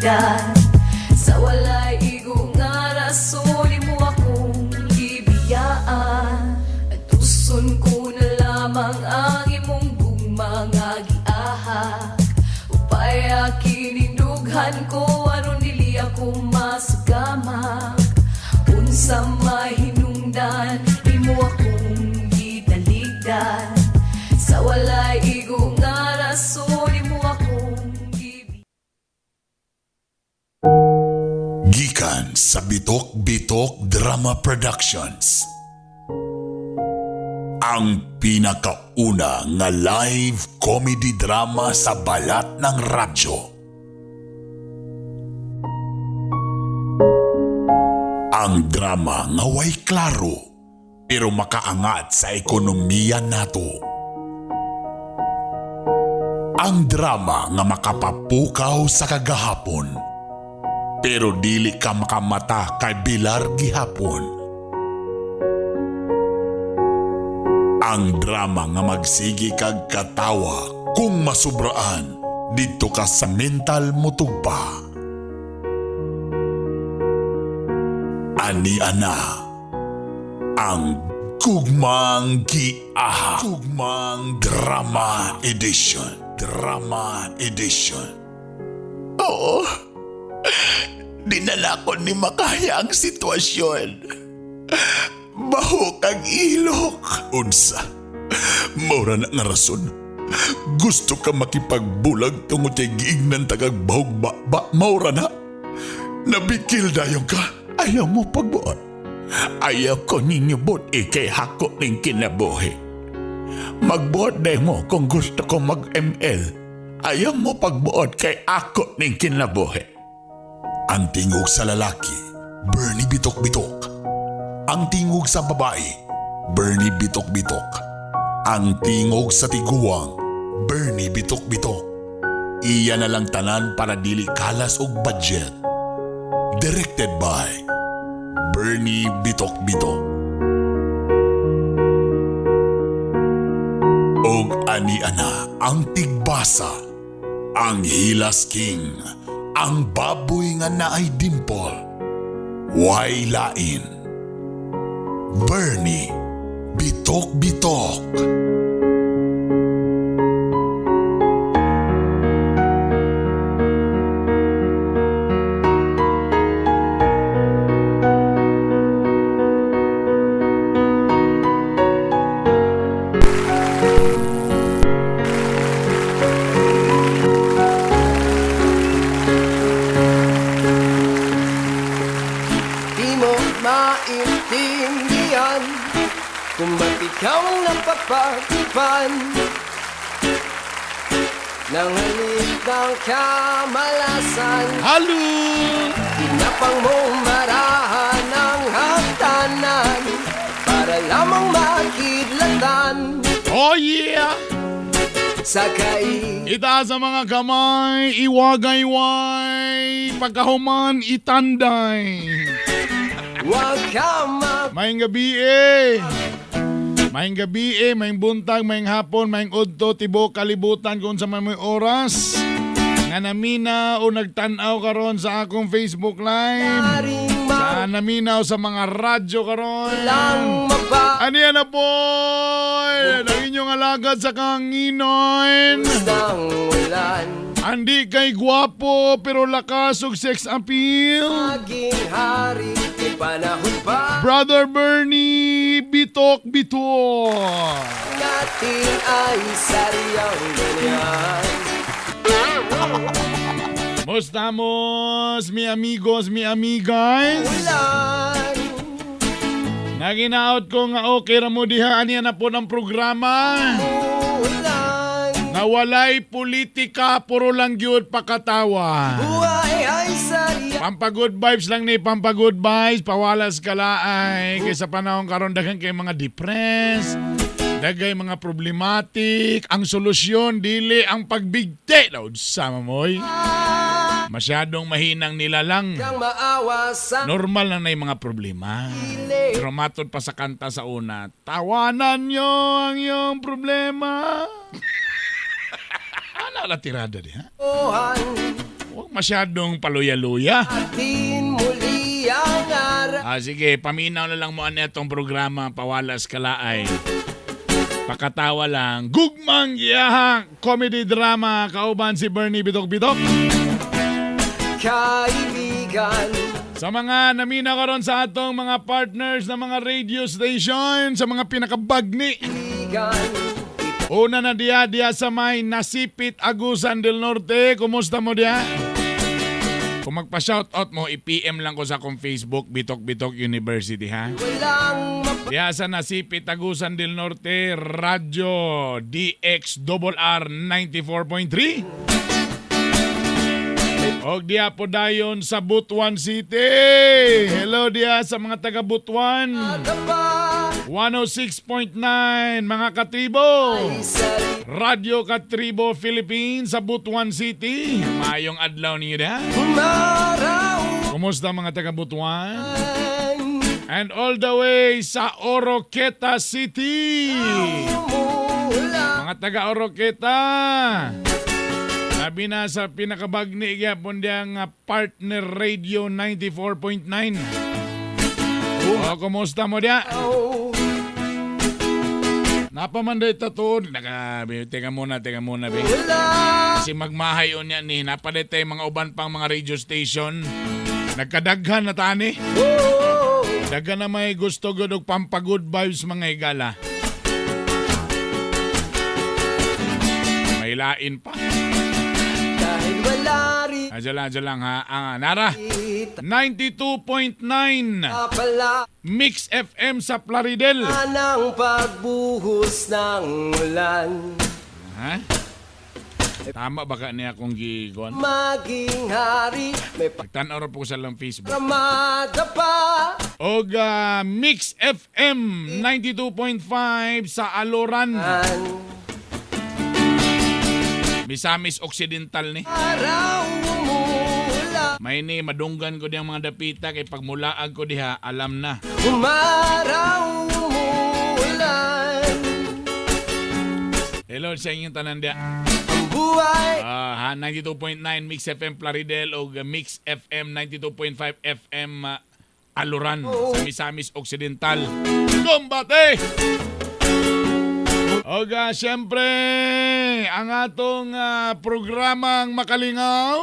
Gitaligdan sa walay igo nga rason, imo akong gibiyaan. Antuson ko na lamang ang imong gugma nga giahak. Upaya kinindughan ko aron dili ako masugamak. Unsa mahinungdan, imo akong gitaligdan. Sa walay igo nga rason, imo akong gibiyaan. Gikan sa Bitok Bitok Drama Productions. Ang pinakauna nga live comedy drama sa balat ng radyo. Ang drama nga way klaro pero makaangat sa ekonomiya nato. Ang drama nga makapapukaw sa kagahapon pero dili ka makamata kay Bilar gihapon. Ang drama nga magsigi kag katawa kung masubraan didto ka sa mental mutugpa. Ani ana ang Gugmang Giaha. Gugmang Drama Edition. Drama Edition. Oo. Dinala ko ni makaya ang sitwasyon. Bahok ang ilok. Unsa, maura na nga rason. Gusto ka makipagbulag tungod kay giignan tagag bahog ba, ba maura na. Nabikil dayon ka. Ayaw mo pagbuot. Ayaw ko ninyo buot ikay hako ning kinabuhi. Magbuot day mo kung gusto ko mag-ML. Ayaw mo pagbuot kay ako ning kinabuhi. Ang tingog sa lalaki, Bernie Bitok Bitok. Ang tingog sa babae, Bernie Bitok Bitok. Ang tingog sa tiguang, Bernie Bitok Bitok. Iya na lang tanan para dili kalas og budget. Directed by Bernie Bitok Bitok. Og ani ana ang tigbasa, ang Hilas King, ang baboy nga naay dimple, way lain. Bernie Bitok Bitok. Di mo maintindihan kung ba't ikaw ang napapagpan ng halik ng kamalasan. Halo! Tinapang mo marahan ang hagdanan para lamang makidlatan Oh yeah! sa kai. Itaas ang mga kamay, iwagayway, pagkahuman, itanday. Huwag ka ma- Maayong gabi eh! Maayong gabi eh, maayong buntag, maayong hapon, maayong udto, tibuok kalibutan kung sa may oras. Nga namina o nagtan-aw karon sa akong Facebook Live. Maring Sa naminaw sa mga radyo karon. lang maba Ano yan na boy? Ang inyong alagad sa kanginon. ng ulan. Andi kay gwapo pero lakas og sex appeal. Maging hari, may panahon pa Brother Bernie, bitok bitok. natin ay sariyang ganyan. Mostamos, mi amigos, mi amigas. Ulan, Naginaot ko nga okay ra mo diha aniya na po ng programa. ulan, Nga walay politika, puro lang gyud pakatawa. buhay ay sariyang Pampa good vibes lang ni Pampa good vibes, pawalas kalaay kaysa panahon karon daghan kay mga depressed, daghay mga problematic, ang solusyon dili ang pagbigti. Daud sama moy. Masyadong mahinang nilalang. kang maawa sa Normal lang na yung mga problema. ili. Pero matod pa sa kanta sa una, tawanan nyo ang iyong problema. Ano la tirada di ha? Buhan, Huwag Masyadong paluya-luya. Atin muli ang araw. Ah, sige, paminaw na lang mo ano itong programa, Pawalas Kalaay. Pakatawa lang. Gugmang Iyahang Comedy Drama, kauban si Bernie Bitok Bitok. Kaibigan. Sa mga namina karon sa atong mga partners ng mga radio station, sa mga pinakabagni. Kaibigan. Una na diya, diya sa may Nasipit, Agusan del Norte. Kumusta mo diya? Kung magpa-shoutout mo, i-PM lang ko sa akong Facebook, Bitok Bitok University, ha? Walang Diya sa Nasipit, Agusan del Norte, Radyo DXRR 94.3. Og diya po dayon sa Butuan City. Hello diya sa mga taga Butuan. mapadapa. 106.9 mga katribo. Sarili. Radyo Katribo Philippines sa Butuan City. Mayong adlaw niyo diha. Umaraw. Kumusta mga taga Butuan? And all the way sa Oroqueta City. Umuulan. Mga taga Oroqueta. Sabi na sa pinakabagni gyapon diyang partner radio 94.9. O, kumusta mo diya? Napamanday tatuon. Naka, teka muna, be. Wala. Kasi magmahay unya ni, napalit tayo mga uban pang mga radio station. Nagkadaghan na tani. Oh. Daghan na may gusto gud og pampagood vibes mga higala. May lain pa. Dahil wala rin Adyan lang ha. Ah, nara. 92.9 pala Mix FM sa Plaridel. ng pagbuhos ng ulan. Ha? Tama ba ka niya akong gigon? Maging hari, may Pagtanaw ra po sa lang Facebook. paramada pa. Og Mix FM 92.5 sa Aloran. An Misamis Occidental ni. araw umuulan. May ni madunggan ko diyang mga dapita kay pagmulaag ko diha alam na. Umaraw umuulan. Hello sa inyong tanan diha. Ang buhay Ah, ha, 92.9 Mix FM Plaridel o Mix FM 92.5 FM Aluran sa Misamis Occidental. Kombate! Oga, siyempre, ang atong programang Makalingaw.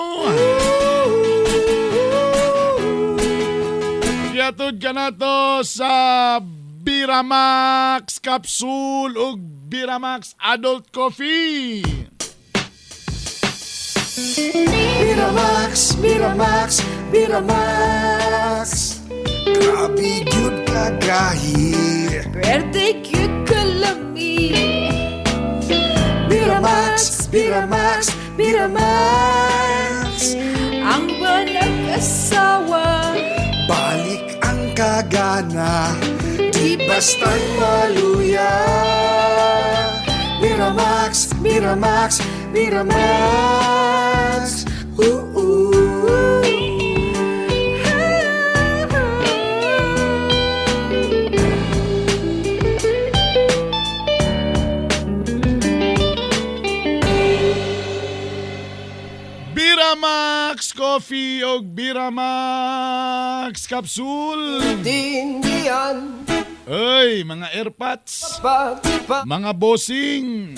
Yatod ka na to sa Biramax Capsule ug Biramax Adult Coffee. Miramax, Miramax, Miramax. Grabe gyud kagahi. Pwerte cute kalami. Miramax, Miramax, Miramax. Ang walang asawa. Balik ang kagana, di basta't maluya. Miramax, Miramax, Miramax. Ooh, Biramax Coffee o Biramax Capsule. Tindihan Ay, mga airpods, pagpa mga bossing.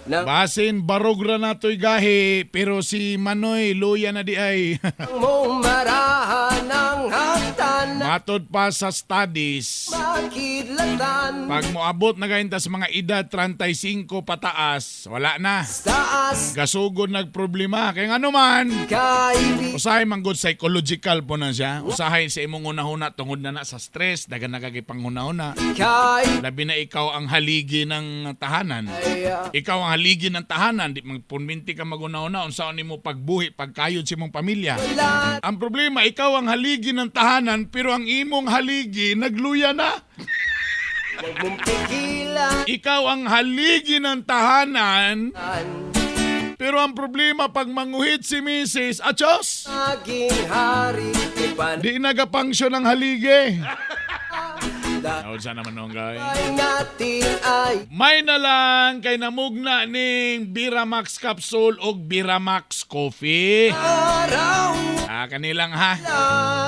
ng Basin barog ra natoy gahi pero si Manoy luya na di ay. mong marahan ang hagdan Matod pa sa studies, makidlatan pag moabot na gayon tas mga edad 35 pataas, wala na. Taas Gasugod nagproblema. Kaya nga naman, kaibigan. usahay man good psychological po na siya. Usahay sa imong hunahuna tungod na na sa stress, dagan na kagay panghunahuna. Kay Labi na ikaw ang haligi ng tahanan. Ikaw ang haligi ng tahanan, di magpunminti ka maghunahuna unsaon nimo pagbuhi, pagkayod sa imong pamilya. wala Ang problema, ikaw ang haligi ng tahanan pero ang imong haligi nagluya na. Huwag mong pigilan. Ikaw ang haligi ng tahanan pero ang problema pag manguhit si Mrs. Achos, Maging hari may di nagapangsyon ang haligi. Naunsa naman noon gay. Ay natin ay May na lang kay namugna ning Biramax capsule og Biramax coffee. Araw Ah, kanilang ha.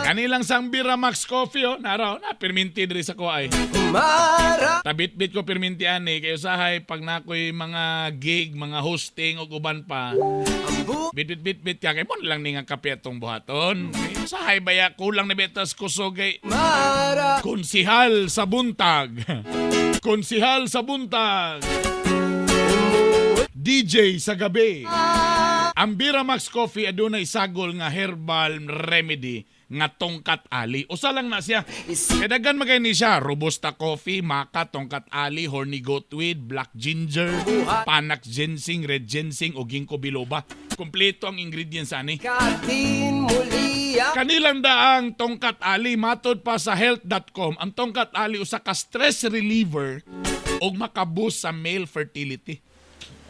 Kanilang sang Biramax coffee oh, naraw na pirminti diri sa ko ay. Umaraw Tabit-bit ko pirminti ani kay usahay pag nakoy mga gig, mga hosting ug uban pa. Bit-bit-bit-bit ka kay mo na lang ni nga kape atong buhaton. Kay usahay baya kulang na betas kusog kay Umaraw konsihal sa buntag. Konsihal sa buntag. DJ sa gabi. Ang Biramax Coffee adunay sagol nga herbal remedy nga tongkat ali. Usa lang na siya. Kay daghan man kay ni siya. Robusta coffee, maca, tongkat ali, horny goatweed, black ginger, panax ginseng, red ginseng o ginkgo biloba. Kompleto ang ingredients ani. Katin muli ang Kanilang daang tongkat ali matod pa sa health.com. Ang tongkat ali usa ka stress reliever ug makaboost sa male fertility.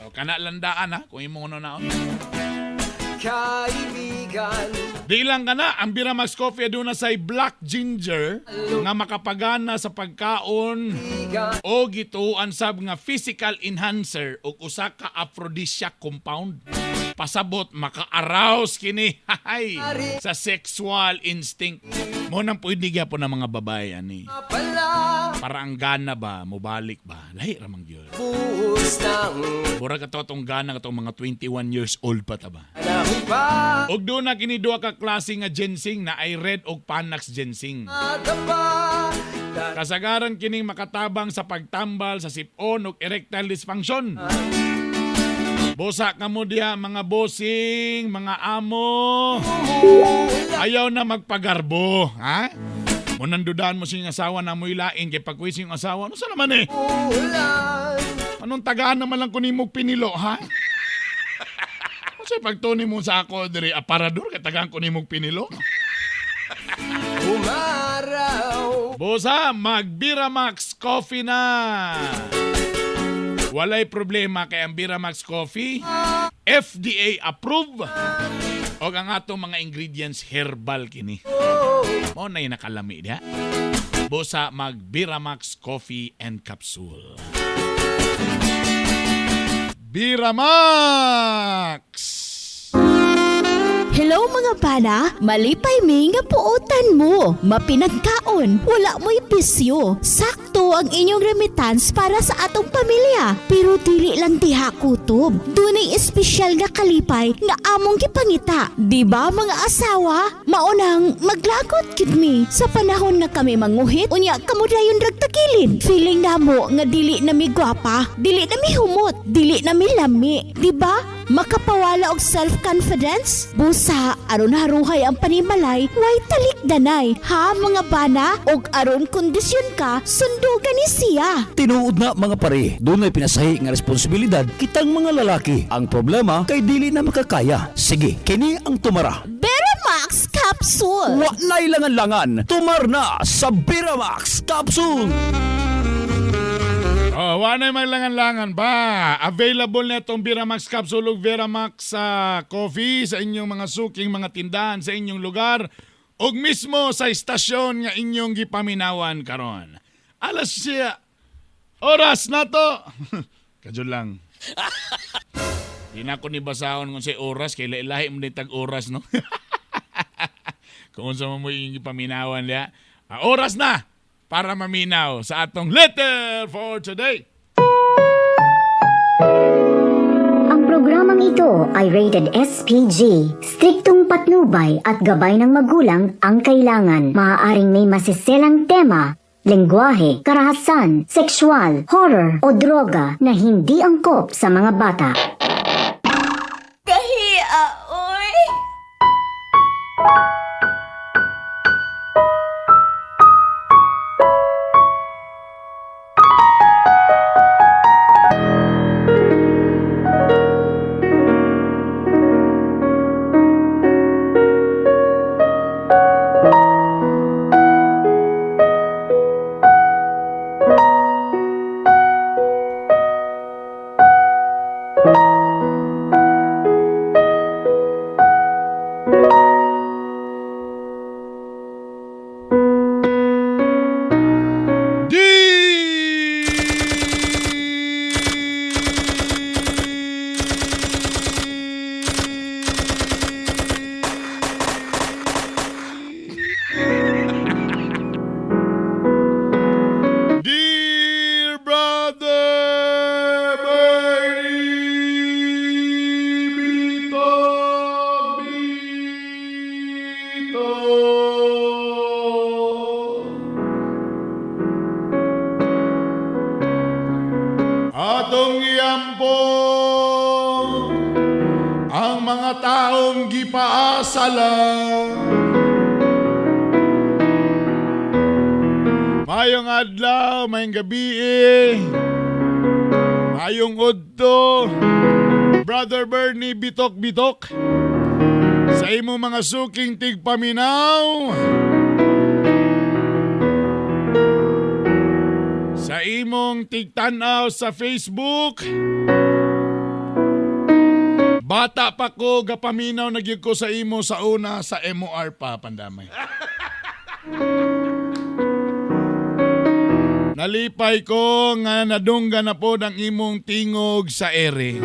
O, kana lang daan ha kung imong ano na. Kaibigan. Di lang kana ang Biramax Coffee aduna say black ginger nga makapagana sa pagkaon o gituan sab nga physical enhancer ug usa ka aphrodisiac compound. Pasabot maka-arouse kini hay sa sexual instinct. Mo nang pwede gyapon ng mga babae ani. Pala Para ang gana ba mobalik ba? Lahi ra man gyud. Buhos ng Mura ka to atong gana katong mga 21 years old pa ta ba? Panahon pa. Og doon na kini duha ka klase nga ginseng na ay red og panax ginseng. Adapa. Kasagaran kining makatabang sa pagtambal sa sipon ug erectile dysfunction. Busa kamo diha mga bossing, mga amo. Ayaw na magpagarbo, ha? Munandudan mo siyang asawa na mo'y lain kay pagkuwis yung asawa. Ano sa naman eh? Ulan. Anong tagaan naman lang kunimog pinilo, ha? Kasi pagtuni mo sa ako diri aparador kay tagaan ko nimog pinilo. Umaraw. Bosa, mag Biramax Coffee na. Walay problema kay ang Biramax Coffee FDA approved. Og ang atong mga ingredients herbal kini. Mao na yung nakalami diha. Bosa, mag Biramax Coffee and Capsule. Biramax! Hello mga bana, malipay mi nga puotan mo. Mapinagkaon, wala mo'y bisyo. Sakto ang inyong remittance para sa atong pamilya. Pero dili lang diha kutob. Dunay espesyal nga kalipay nga among gipangita. Di ba mga asawa? Maunang maglagot gid mi sa panahon nga kami manguhit unya kamo dayon ragtagilid. Feeling namo nga dili na mi gwapa, dili na mi humot, dili na mi lami. Di ba? Makapawala og self-confidence? Busa, aron haruhay ang panimalay, way talikdanay. Ha mga bana? Og aron kondisyon ka, sundugan ni siya. Tinuod na mga pare, dunay pinasahi nga responsibilidad kitang mga lalaki. Ang problema kay dili na makakaya. Sige, kini ang tumara. Beramax Capsule! Wa na'y langan-langan, tumar na sa Biramax Capsule. Oh, wala na maglangan-langan ba? Available na itong Biramax Capsule ug Biramax sa coffee sa inyong mga suking mga tindahan sa inyong lugar ug mismo sa istasyon nga inyong gipaminawan karon. Alas siya. Oras na to. Kadyo lang. Di na ko ni basahon kung sa oras kay lahi mo ni tag oras no. Kung unsa mo mo inyong gipaminawan diha. Ah, oras na para maminaw sa atong letter for today. Ang programang ito ay rated SPG. Striktong patnubay at gabay ng magulang ang kailangan. Maaaring may masiselang tema, lengguwahe, karahasan, sexual, horror o droga na hindi angkop sa mga bata. Kahia, oy! mga taong gipaasa lang. Mayong adlaw, mayong gabi eh. Mayong udto. Brother Bernie, bitok bitok. Sa imong mga suking tigpaminaw. Sa imong tigtanaw sa Facebook. Bata pa ko, gapaminaw na gyud ko sa imo sa una sa MOR pa, pandamay. Nalipay ko nga nadungga na po ang imong tingog sa ere.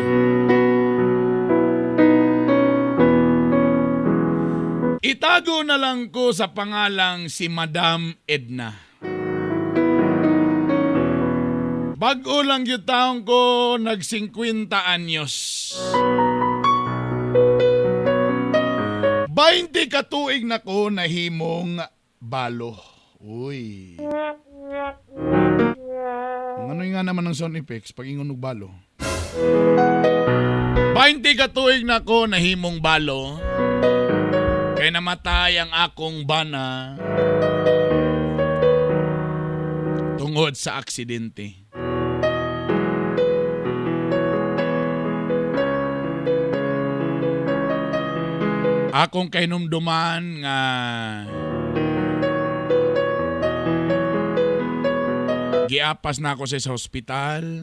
Itago na lang ko sa pangalang si Madam Edna. Bago lang yung taong ko, nag 50 anyos. 20 katuig na ko nahimong balo. Uy. Ang ano nga naman ang sound effects pag ingon og balo? 20 katuig na ko nahimong balo. Kay namatay ang akong bana tungod sa aksidente. Akong kahinumduman nga giapas na ako sa ospital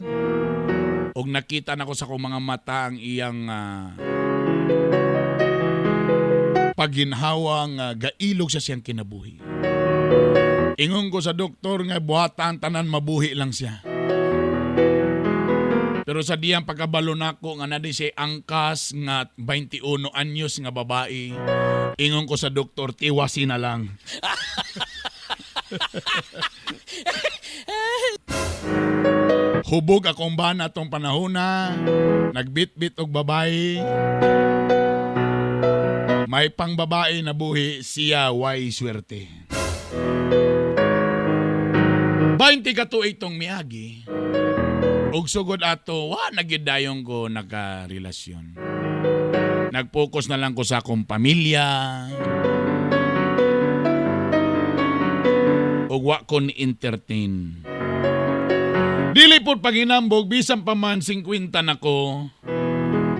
ug nakita na ko sa akong mga mata ang iyang pagginhawa nga gailog sa siyang kinabuhi. Ingon ko sa doktor nga buhata ang tanan mabuhi lang siya. Pero sa diyang pagkabalo nako nga na di siya angkas nga 21 anyos nga babae. Ingon ko sa doktor, tiwasi na lang. Hubog akong bana tong panahona, nagbitbit og babae. May pangbabae na buhi, siya way swerte. 20 ka tuig tong miagi. Ug sugod ato, wa na gyud dayon ko nakarelasyon. Nagpokus na lang ko sa akong pamilya. Ug wa ko ni-entertain. Dili pod paginambog bisan pa man 50 na ko.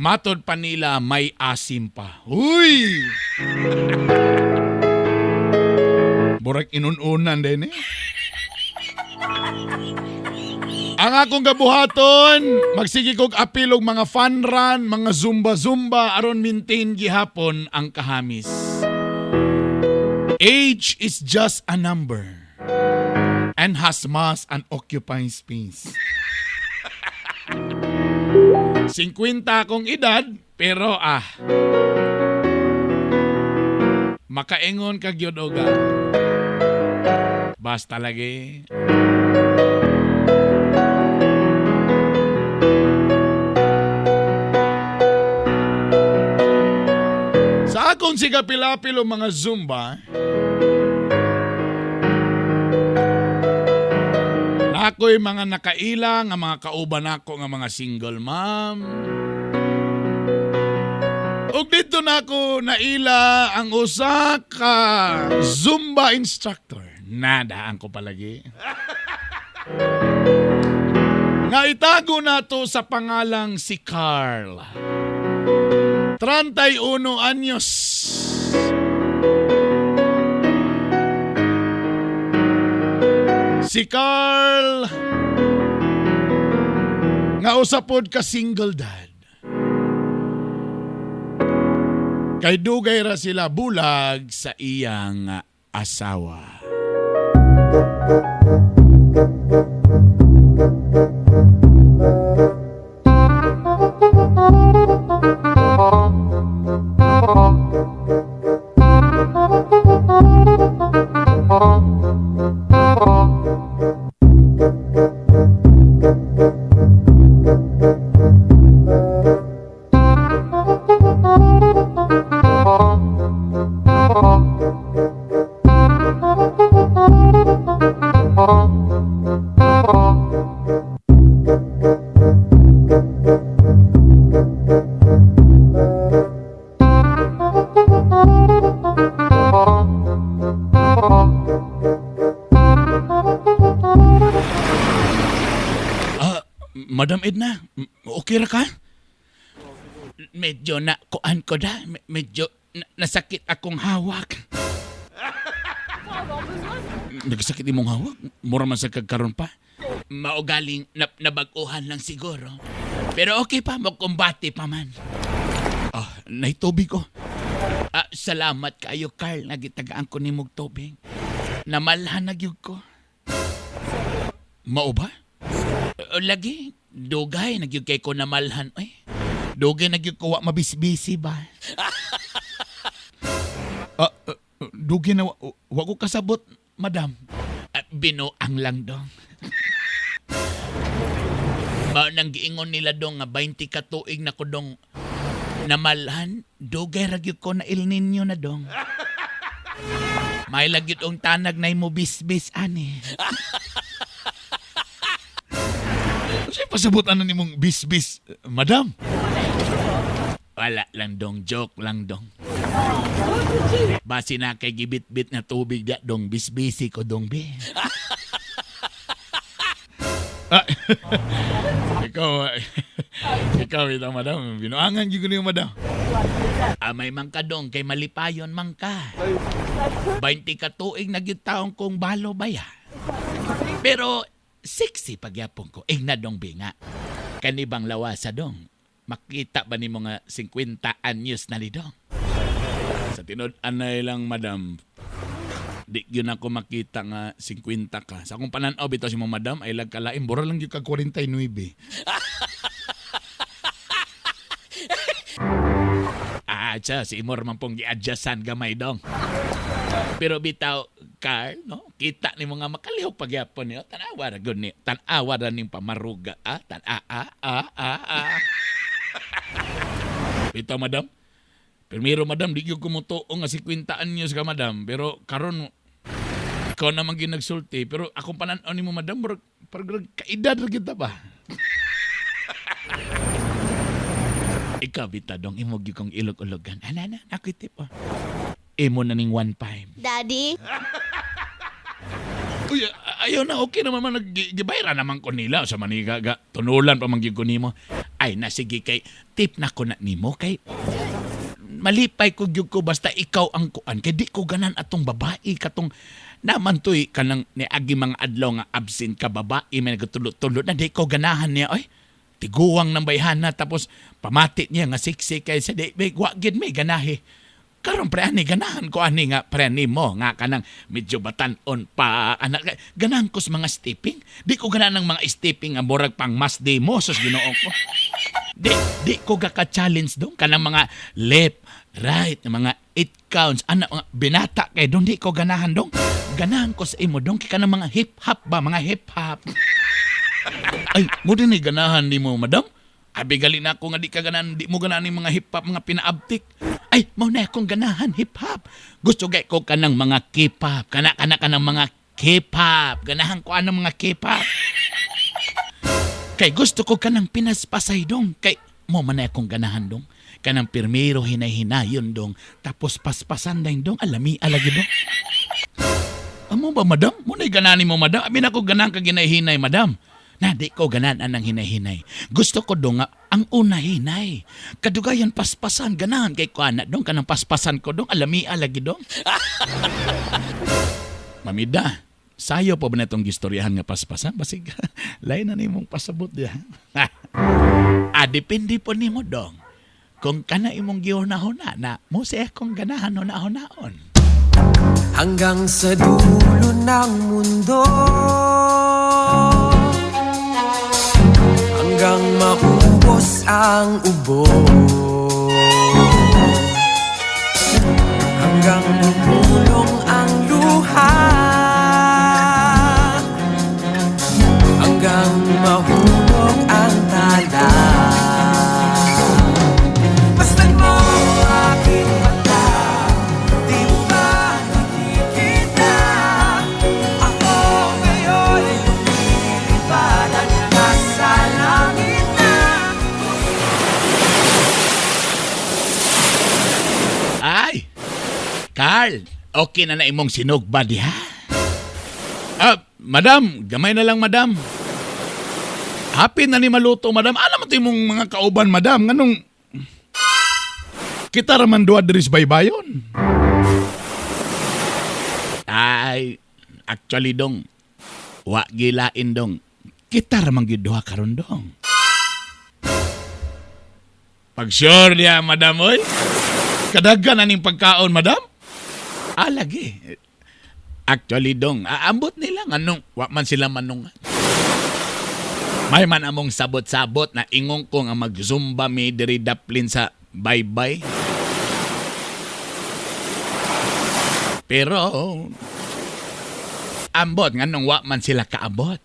Matod pa nila may asim pa. Uy! Burak inununan din eh. Ang akong gabuhaton, magsige kog apil og mga fun run, mga zumba-zumba aron maintain gihapon ang kahamis. Age is just a number and has mass and occupying space. 50 akong edad, pero makaingon ka gyud oga. Basta lagi. Sa akong sigapilapil o mga Zumba, nako'y mga nakaila nga mga kauban nako nga mga single mom. Ug dito nako naila ang usa ka Zumba instructor. Nadaan ko palagi. Nga itago nato sa pangalang si Carl. 31 anyos. Si Carl nga usa pod ka single dad. Kay dugay ra sila bulag sa iyang asawa. Madam Edna, okay ra ka? Medyo na kuan ko da. Medyo nasakit akong hawak. Nagsakit imong hawak? Mura man sa kagkaroon pa. Maugaling na, nabag-uhan lang siguro. Pero okay pa, magkumbate pa man. Ah, naitubig ko. Ah, salamat kayo, Carl. Nagitagaan ko ni mong tubig. Namalhan na gyud ko. Mao ba? Lagi, dugay na gyud kay ko namalhan. Ay, dugay na gyud ko wa mabisbisi ba? Ah, dugay na wa ko kasabot, madam. Ah, binuang lang dong. Mao nang giingon nila dong nga 20 ka tuig na ko dong namalhan, dugay ra gyud ko na El Nino na dong. May lagyud ang tanag na imo bisbis ani. Kasi pasabot ano ni mong bisbis, madam? Wala lang dong, joke lang dong. Basi na kay gibit-bit na tubig da dong, bisbisi ko dong bi. Ah, ikaw, ikaw ito, madam. Binuangan gyud ko niyo, madam. Amay man ka dong, kay malipayon man ka. 20 ka tuig na gyud taong kong balo baya. Pero sexy pagyapon ko. Igna dong binga. Kanibang lawasa dong. Makita ba ni mga 50 anyos na ni dong? Sa tinod anay lang madam, di yun ako makita nga 50 ka. Sa akong pananaw bitaw si mo madam ay lagkalain bura lang gyud ka 49. Ah, siya, si Imor man pong gi-adjustan gamay dong. Pero bitaw, Carl, no? Kita ni mga makalihok pagyapon niyo. Tanawa ra gud ni. Tanawa ra ning pamaruga. Ah, tan ah ah ah ah ah. Bitaw, madam. Primero, madam, di gyud ko motuo nga 50 anyos ka, madam. Pero karon ikaw naman ginagsulti. Pero akong panan-aw nimo, madam, murag parang kaedad ra gyud ta ba? Ikaw bitaw dong imo gyud kong ilog-ulogan. Ana na, ako tip oh. Imo na ning 1.5. Daddy, Uy, ayaw na, okay naman man, naggibayra naman ko nila. Sa maniga, ga, tunulan pa man gyud ko nimo. Ay, na, sige kay, tip na ko na nimo kay, malipay ko gyud ko basta ikaw ang kuan kay di ko ganan atong babae katong naman toy kanang niagi mga adlaw nga absent ka babae may nagtulo-tulo na di ko ganahan niya oy tiguwang ng bayhana tapos pamati niya nga siksi kay sa di may wa gyud may ganahi karon pre ani ganahan ko ani nga pre nimo nga kanang medyo batan-on pa anak ganahan ko sa mga stepping di ko ganahan ng mga stepping nga murag pang mas demo sus Ginoo ko. Di ko gaka-challenge dong kanang mga left, right, mga eight counts, ana mga binata kay dong di ko ganahan dong. Ganahan ko sa imo dong kay kanang mga hip hop ba, mga hip hop. Ay, mo din ni ganahan nimo, madam. Abi gali na ako nga di ka ganahan, di mo ganahan ni mga hip hop, mga pinaabtik. Ay, mao na akong ganahan hip hop. Gusto gay ko kanang mga K-pop, kana kana kanang mga K-pop. Ganahan ko anang mga K-pop. Kay gusto ko kanang pinaspasay dong. Kay mo man na akong ganahan dong. Kanang pirmero hinay-hinayon dong. Tapos paspasan dahil dong. Alami alagi dong. Amo ba madam? Mo na'y ganahan mo madam? Abi na ko ganahan ka ginay-hinay madam. Na di ko ganahan anang hinay-hinay. Gusto ko dong nga ang una hinay. Kadugayan paspasan ganahan kay ko ana dong kanang paspasan ko dong alami alagi dong. Mamida, sayo pa ba na itong gistoryahan nga paspasan? Basig, lain na nimong pasabot diya. Ah, depende po nimo dong. Kung kana imong gihuna-huna na, mo siya kung ganahan huna-hunaon. Hanggang sa dulo ng mundo, hanggang maubos ang ubo, hanggang bumulong ang luha, hanggang mahulog ang tala. Basta't mo aking mata, di mo ba nakikita? Ako ngayon'y lumilipad at nasa langit na. Ay! Carl, okay na na imong sinugba diha. Ah, madam, gamay na lang madam. Happy na ni maluto, madam. Alam mo to imong mga kauban, madam. Nganong kita raman duha diri sa baybayon. Ay, actually dong, wa gilain dong. Kita raman gyud duha karon dong. Pag sure niya, madam, oy. Kadagan aning pagkaon, madam. Ah, lagi. Actually, dong, aambot nila nganong wa man sila manungan. May man among sabot-sabot na ingong ko nga mag-zumba mi diri daplin sa baybay. Pero ambot nganong wa man sila kaabot.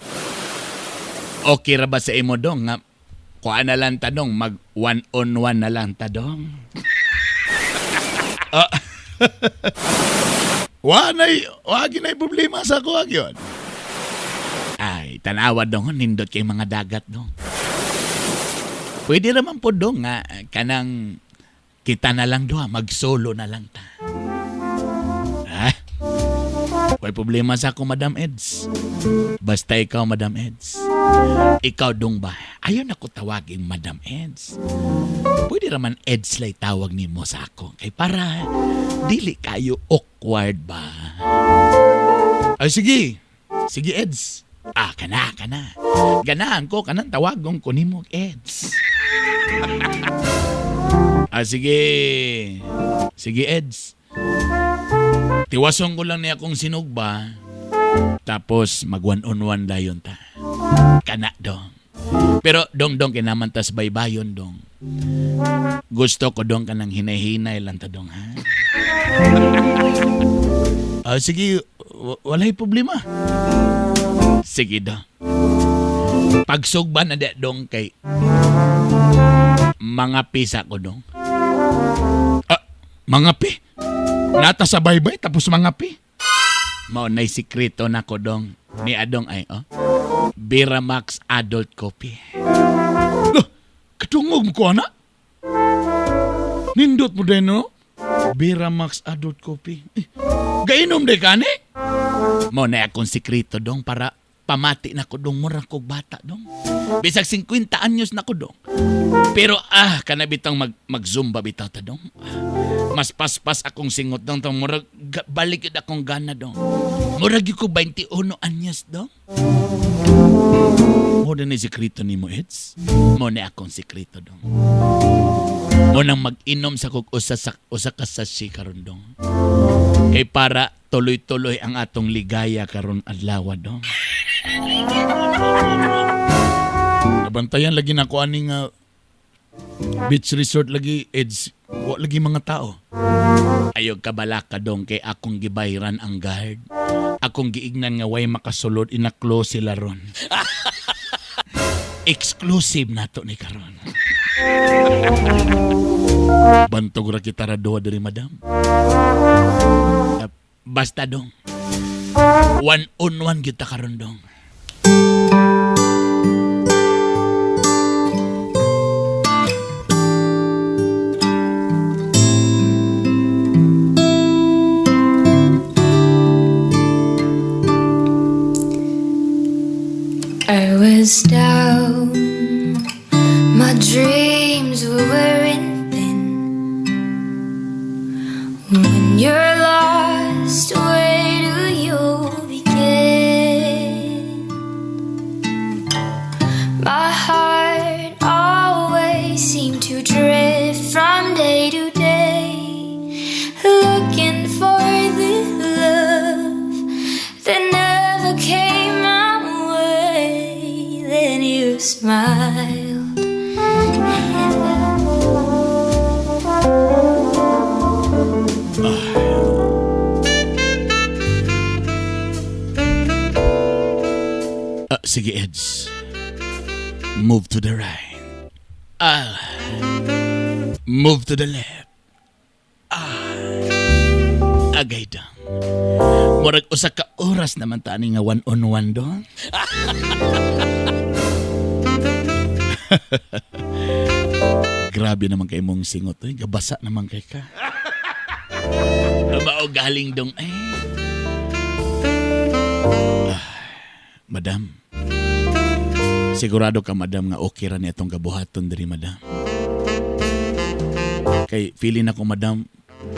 Okay ra ba sa imo dong nga kuha na lang tanong mag one on one na lang ta dong. Ah. Wa nay wa ginay problema sa kuha gyud. Ay, tanawa dong, nindot kay mga dagat dong. Pwede raman po dong nga kanang kita na lang doha, mag-solo na lang ta. Ha? May problema sa ako, Madam Eds. Basta ikaw, Madam Eds. Ikaw dong ba? Ayaw na ko tawagin Madam Eds. Pwede raman Eds lay tawag nimo sa ako. Kay para dili kayo awkward ba? Ay sige. Sige Eds. Ah, kana, kana. Ganahan ko kanang tawagon ko nimo Eds. Ah, sige. Sige Eds. Tiwason ko lang niya akong sinugba. Tapos mag one on one dayon ta. Kana dong. Pero dong dong kinaman tas baybayon dong. Gusto ko dong kanang hinay-hinay lang ta dong ha. Ah, sige, walay problema. Sige dong. Pagsugba na di dong kay mga pisa ko dong. Ah, mga pi? Nata sa baybay tapos mga pi? Mao nay sikreto na ko dong ni Adong ay oh. Biramax Adult Coffee. Loh, katungog mo ko ana? Nindot mo din no? Biramax Adult Coffee. Eh, gainom de kani? Mao na akong sikreto dong para pamati na ko dong mura kog bata dong. Bisag 50 anyos na ko dong. Pero ah, kana bitang mag-zumba bitaw ta dong. Mas paspas akong singot dong tong murag balik yun akong gana dong. Murag gyud ko 21 anyos dong. Mo na ni sikreto nimo Eds. Mo na akong sikreto dong. Mo nang mag-inom sa kog usa ka sachet karon dong. Kay para tuloy-tuloy ang atong ligaya karon adlaw dong. Nabantayan lagi na ko aning beach resort lagi Eds. Wa lagi mga tao. Ayaw kabalaka dong kay akong gibayran ang guard. Akong giignan nga way makasulod ina-close sila ron. Exclusive nato ni karon. Bantog ra kita ra duha diri madam. Ah, basta dong. One on one kita karon dong. I was down, my dreams were wearing thin. When you're lost, where do you begin? My heart always seemed to drift from day to day, looking for the love that never came my way. Then you smiled. Ah, sige Eds. Move to the right. Ah. Move to the left. Ah. Agay dong. Murag usa ka oras naman ta ani nga one on one dong. Grabe naman kay mong singot eh. Gabasa naman kay ka. Mao galing dong eh. Ah, madam. Sigurado ka, madam, nga okay ra ni atong gabuhaton diri, madam. Kay feeling nako, madam,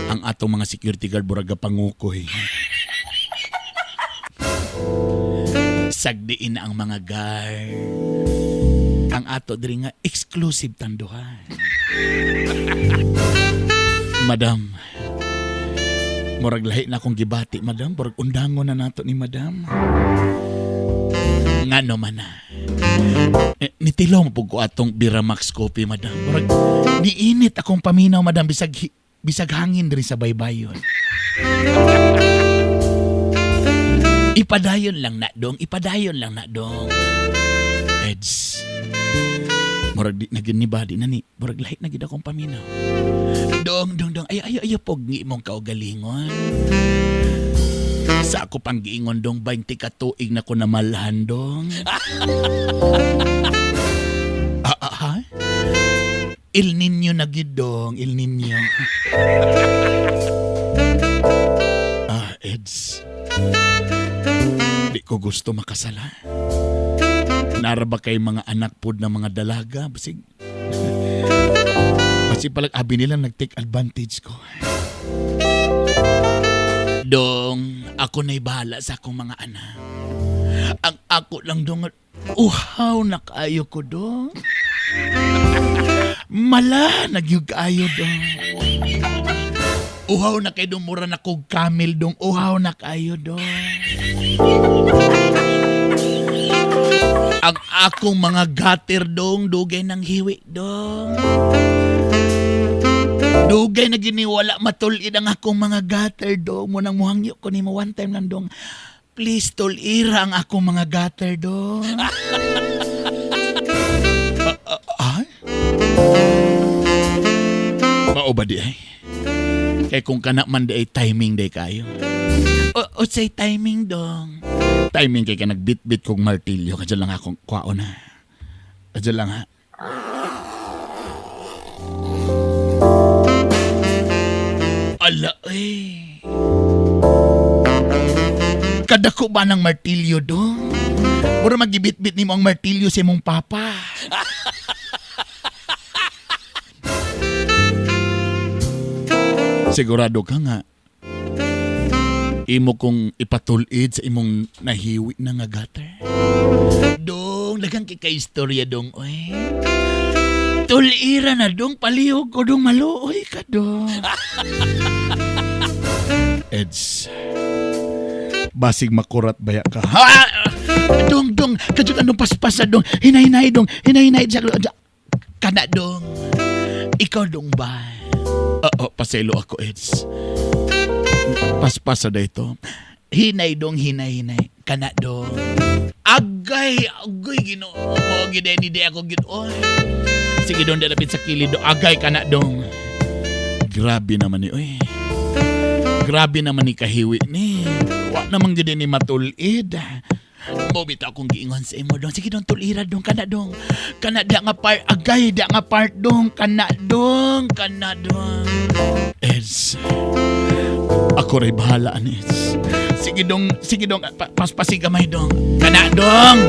ang atong mga security guard burag pangukoy. Sagdiin na ang mga guard. Ang ato diri nga exclusive tanduhan. Madam, murag lahi na akong gibati, madam. Murag undangon na nato ni madam. Ngano man na. Eh, nitilaw mo pug ko atong Biramax coffee, madam. Murag niinit akong paminaw, madam, bisag bisag hangin diri sa baybayon. Ipadayon lang na dong, ipadayon lang na dong. Eds. Murag di na gyud ni ba, di na ni. Murag lahi na gyud akong paminaw. Dong, dong, dong. Ay, ay, ay, pog ngi imong kaugalingon. Sa ako pang giingon dong, 20 ka tuig na ko namalhan dong. Ah, ah, ha? El Niño na gyud dong, El Niño. Ah, Eds. Di ko gusto makasala. Nara ba kay mga anak pod ng mga dalaga? Basig, basig palag abi nila nag-take advantage ko. Dong, ako na'y bahala sa akong mga anak. Ang ako lang dong, uhaw na kaayo ko dong. Mala, nagyug kaayo dong. Uhaw na kay dong, mura na kog camel dong. Uhaw na kaayo dong. Ang akong mga gutter dong, dugay ng hiwi dong. Dugay na giniwala matulid ang akong mga gutter dong. Munang muhangyo ko nimo one time lang dong. Please tulira ang akong mga gutter dong. Ah, ah, ah? Mao ba di ay? Kay kung kana man di ay timing di kayo. O, o say timing dong. Timing kay ka nagbitbit kong martilyo. Kadyo lang akong kwaon na. Kadyo lang ha. Ala eh. Kadako ba ng martilyo dong? Mura magibitbit nimo ang martilyo sa imong papa. Sigurado ka nga. Imo kong ipatulid sa imong nahiwi na nga gutter. Dong, daghang kay kay istorya dong, oy. Tulira na dong, palihog ko dong, maluoy ka dong. Eds, basig makurat baya ka. Ha! Dong, dong, kadyot anong paspasa dong, hinay-hinay dong, hinay-hinay, kana dong. Ikaw dong ba? Oo, paselo ako, Eds. Paspasa da ito. Hinay dong, hinay, hinay. Kana dong. Agay, agay, ginoo. Giday ni di ako ginoo. Sige dong, dalapit sa kilid dong. Agay, kana dong. Grabe naman ni, oy. Grabe naman ni kahiwi ni. Wa naman gid ni matulid. Mo bitaw akong giingon sa imo dong. Sige dong, tulira dong, kana dong. Kana da nga part, agay da nga part dong, kana dong, kana dong. Eds, ako ray bahala ani Eds. Sige dong, paspasi gamay dong. Kana dong.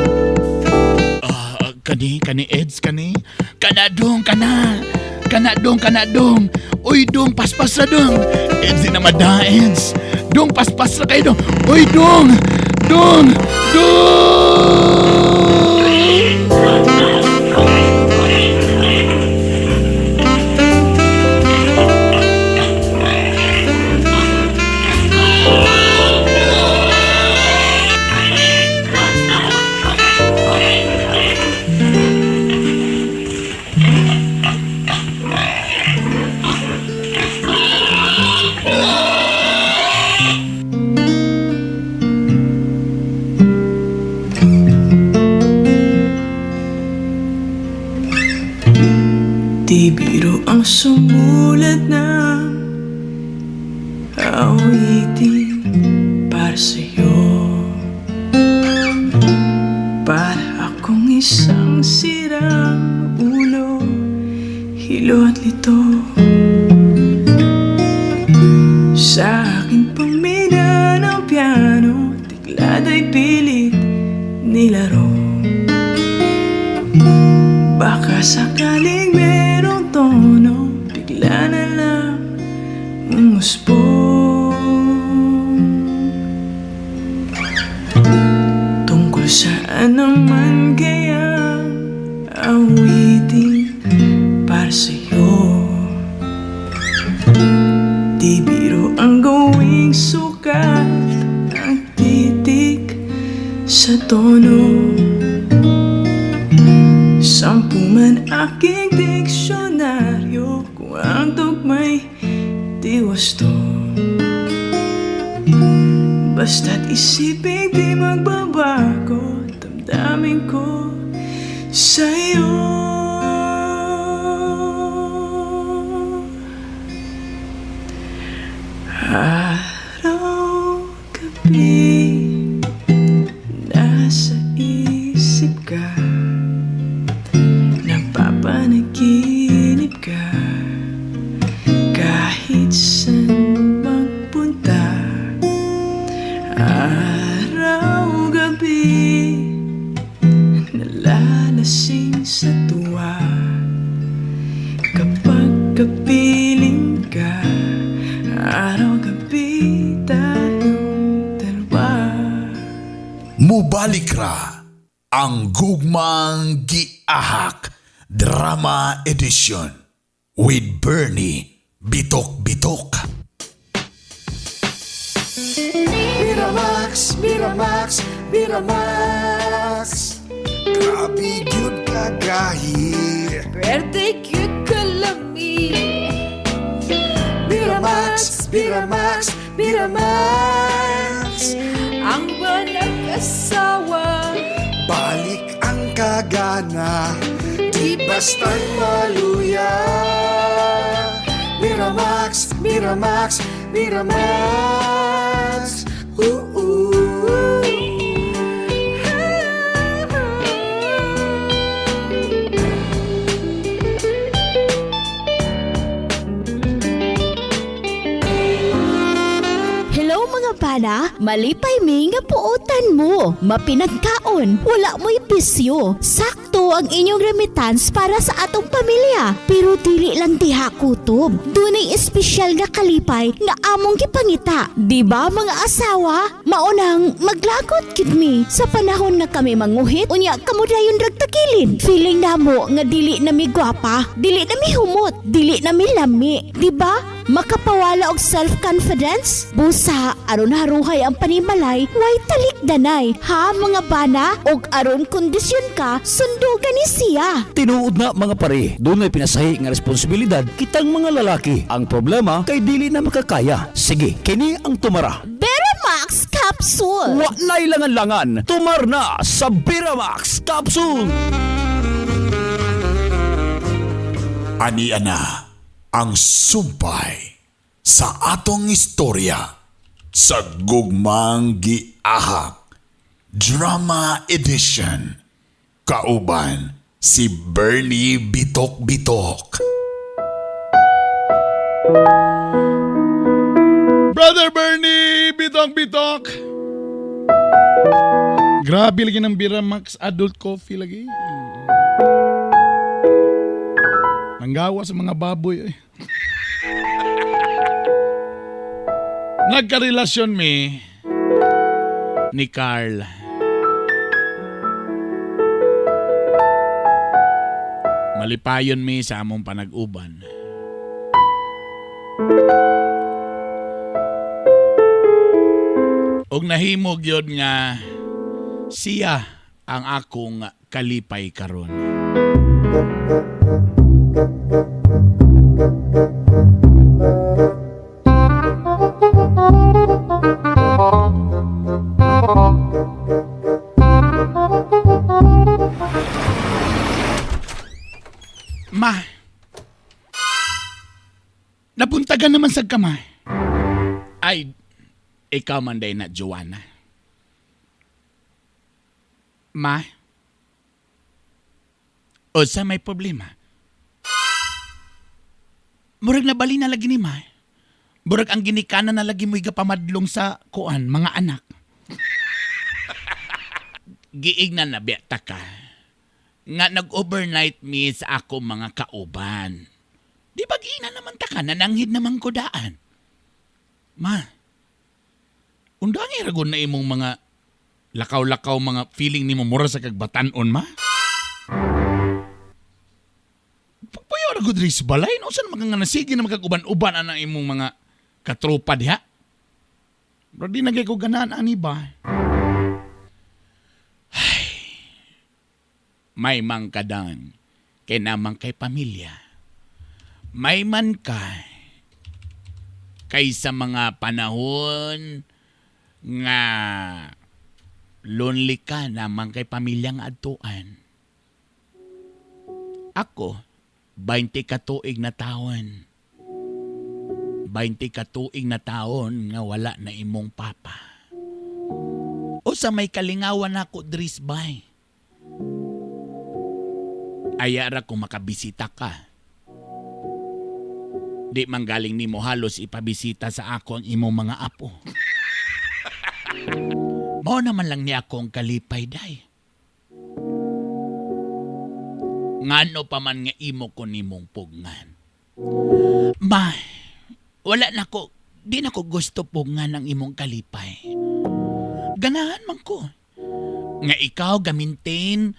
Ah, kani, kani Eds, kani. Kana dong, kana. Kana dong, kana dong. Uy dong, paspas ra dong. Eds, di na mada, Eds. Dong, paspas ra kayo dong. Uy dong, dong, dong. Di biro ang sumulat ng awitin para sa'yo. Para akong isang sirang ulo, hilo at lito. Sa akin pamina ng piano, teklado ay pilit nilaro. Sakaling merong tono, bigla na lang umusbong. Tungkol saan naman kaya awitin para sa'yo? Di biro ang gawing sukat ang titik sa tono. 10 man aking diksyonaryo, kung ang tugmay di wasto. Basta't isipin di magbabago, damdamin ko sa'yo. Araw, gabi, nasa isip ka, napapanaginip ka, kahit saan magpunta. Araw, gabi, nalalasing sa tuwa kapag kapiling ka. Araw, gabi, tayong dalawa. Mubalik ra ang Gugmang Giahak Drama Edition with Bernie Bitok Bitok. Miramax, Miramax, Miramax. Grabe gyud kagahi. Pwerte cute kalami. Miramax, Miramax, Miramax. Ang banag-asawa. Balik ang kagana, di basta't maluya. Miramax, Miramax, Miramax. Ooh, Hello mga bana, malipay mi nga puotan mo. Mapinagkaon, wala mo'y bisyo. Sakto ang inyong remittance para sa atong pamilya. Pero dili lang diha kutob. Dunay espesyal nga kalipay nga among gipangita. Di ba mga asawa? Maunang maglagot gid mi sa panahon nga kami manguhit, unya kamo dayon ragtakilid. Feeling namo nga dili na mi gwapa, dili na mi humot, dili na mi lami. Di ba? Makapawala og self-confidence? Busa, aron haruhay ang panimalay, way talikdanay. Ha mga bana? Og aron kondisyon ka, sundugan ni siya. Tinuod na mga pare, dunay pinasahi nga responsibilidad kitang mga lalaki. Ang problema kay dili na makakaya. Sige, kini ang tumara. Beramax Capsule! Wa na'y langan-langan, tumar na sa Beramax Capsule. Ani ana ang sumpay sa atong istorya sa Gugmang Giahak Drama Edition. Kauban si Bernie Bitok Bitok. Brother Bernie, bitok bitok. Grabe lagi ng Bira Max Adult Coffee lagi. Nanggawa sa mga baboy eh. Nagkarelasyon mi ni Carl. Malipayon mi sa among panag-uban. Og nahimo gyud nga siya ang akong kalipay karon. Ma, napuntagan naman sa kama. Ay, ikaw man day na, Joanna. Ma? O sa may problema? Murag nabali na lagi ni ma. Murag ang ginikanan na lagi mo'y gapamadlong sa kuan, mga anak. Giignan na biyata ka. Nga nag-overnight mi sa ako mga kauban. Di ba giina naman ta ka, nananghid naman ko daan. Ma, undangi ragon na imong mga lakaw-lakaw mga feeling nimo mura sa kagbatanon, ma? Pagpuyo ra gud diri sa balay, no? Usa naman ka nga nasige na magkaguban-uban anang imong mga katropa diha. Bro, di na kay ko ganahan ani ba? Ay, may mangkadang kay namang kay pamilya. May man ka kaysa mga panahon nga lonely ka naman kay pamilya nga adtuan. Ako, 20 ka tuig na taon. 20 ka tuig na taon nga wala na imong papa. O sa may kalingawan ako dris bay. Ayara kung makabisita ka. Di man galing nimo halos ipabisita sa ako ang imong mga apo. Mao naman lang niya ako ang kalipay day. Ngano pa man nga imo ko nimong pugngan. Ma, wala na ko, di na ko gusto pugngan ang imong kalipay. Ganahan man ko. Nga ikaw ga-maintain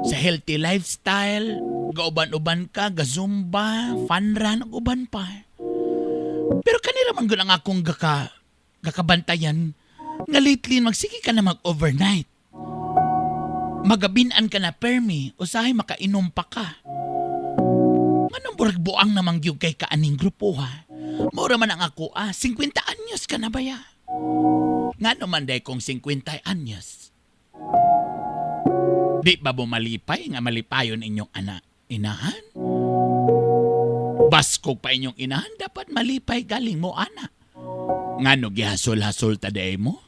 sa healthy lifestyle, gauban-uban ka, gazumba, fun run, ug uban pa. Pero kanira man gud ang akong gakabantayan nga lately magsige ka na mag-overnight. Magabinan ka na permi, usahay makainom pa ka. Manong burag buang namang gyud kay kaaning grupo ha. Mura man ang ako ah, 50 anyos ka na ba ya? Nga naman day kung 50 anyos. Di ba bumalipay nga malipayon inyong ana inahan? Baskog pa inyong inahan, dapat malipay galing mo ana. Ngano gihasol-hasol ta day mo?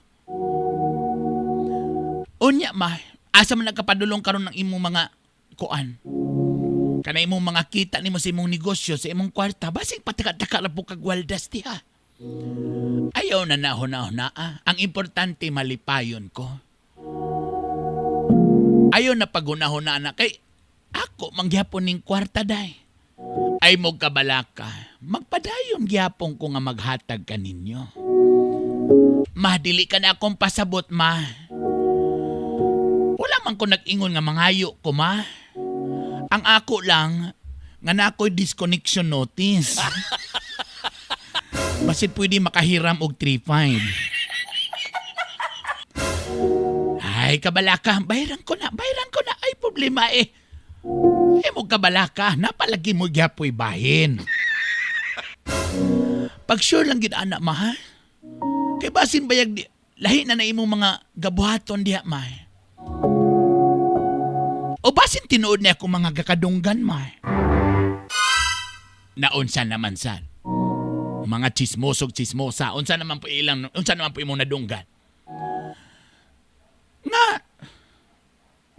Unya ma, asa man nagkapadulong karon ng imong mga kuan? Kana imong mga kita nimo sa imong negosyo, sa imong kwarta, basig pataka-taka ra po kag waldas diha. Ayaw na nahuna-huna ah. Ang importante malipayon ko. Ayaw na pagunahuna na kay ako mangyapon ning kwarta day. Ay mo kabalaka, magpadayon gyapon ko nga maghatag kaninyo. Ma, dili ka na akong pasabot, ma. Wala man ko nag-ingon nga mangayo ko, ma. Ang ako lang, nga na ako'y disconnection notice. Basit pwede makahiram og 3.5. Ay, kabalaka, bayaran ko na, bayaran ko na. Ay, problema eh. Ay mo kabalaka, napalagi mo gyapoy bahin. Pag sure lang gid ana ma ha. Kay basin bayag di, lahi na na imong mga gabuhaton diha ma. O basin tinuod na ako mga gakadunggan ma. Naunsa naman san. Mga chismosog chismosa, unsa naman po ilang unsa naman po imong nadunggan. Nga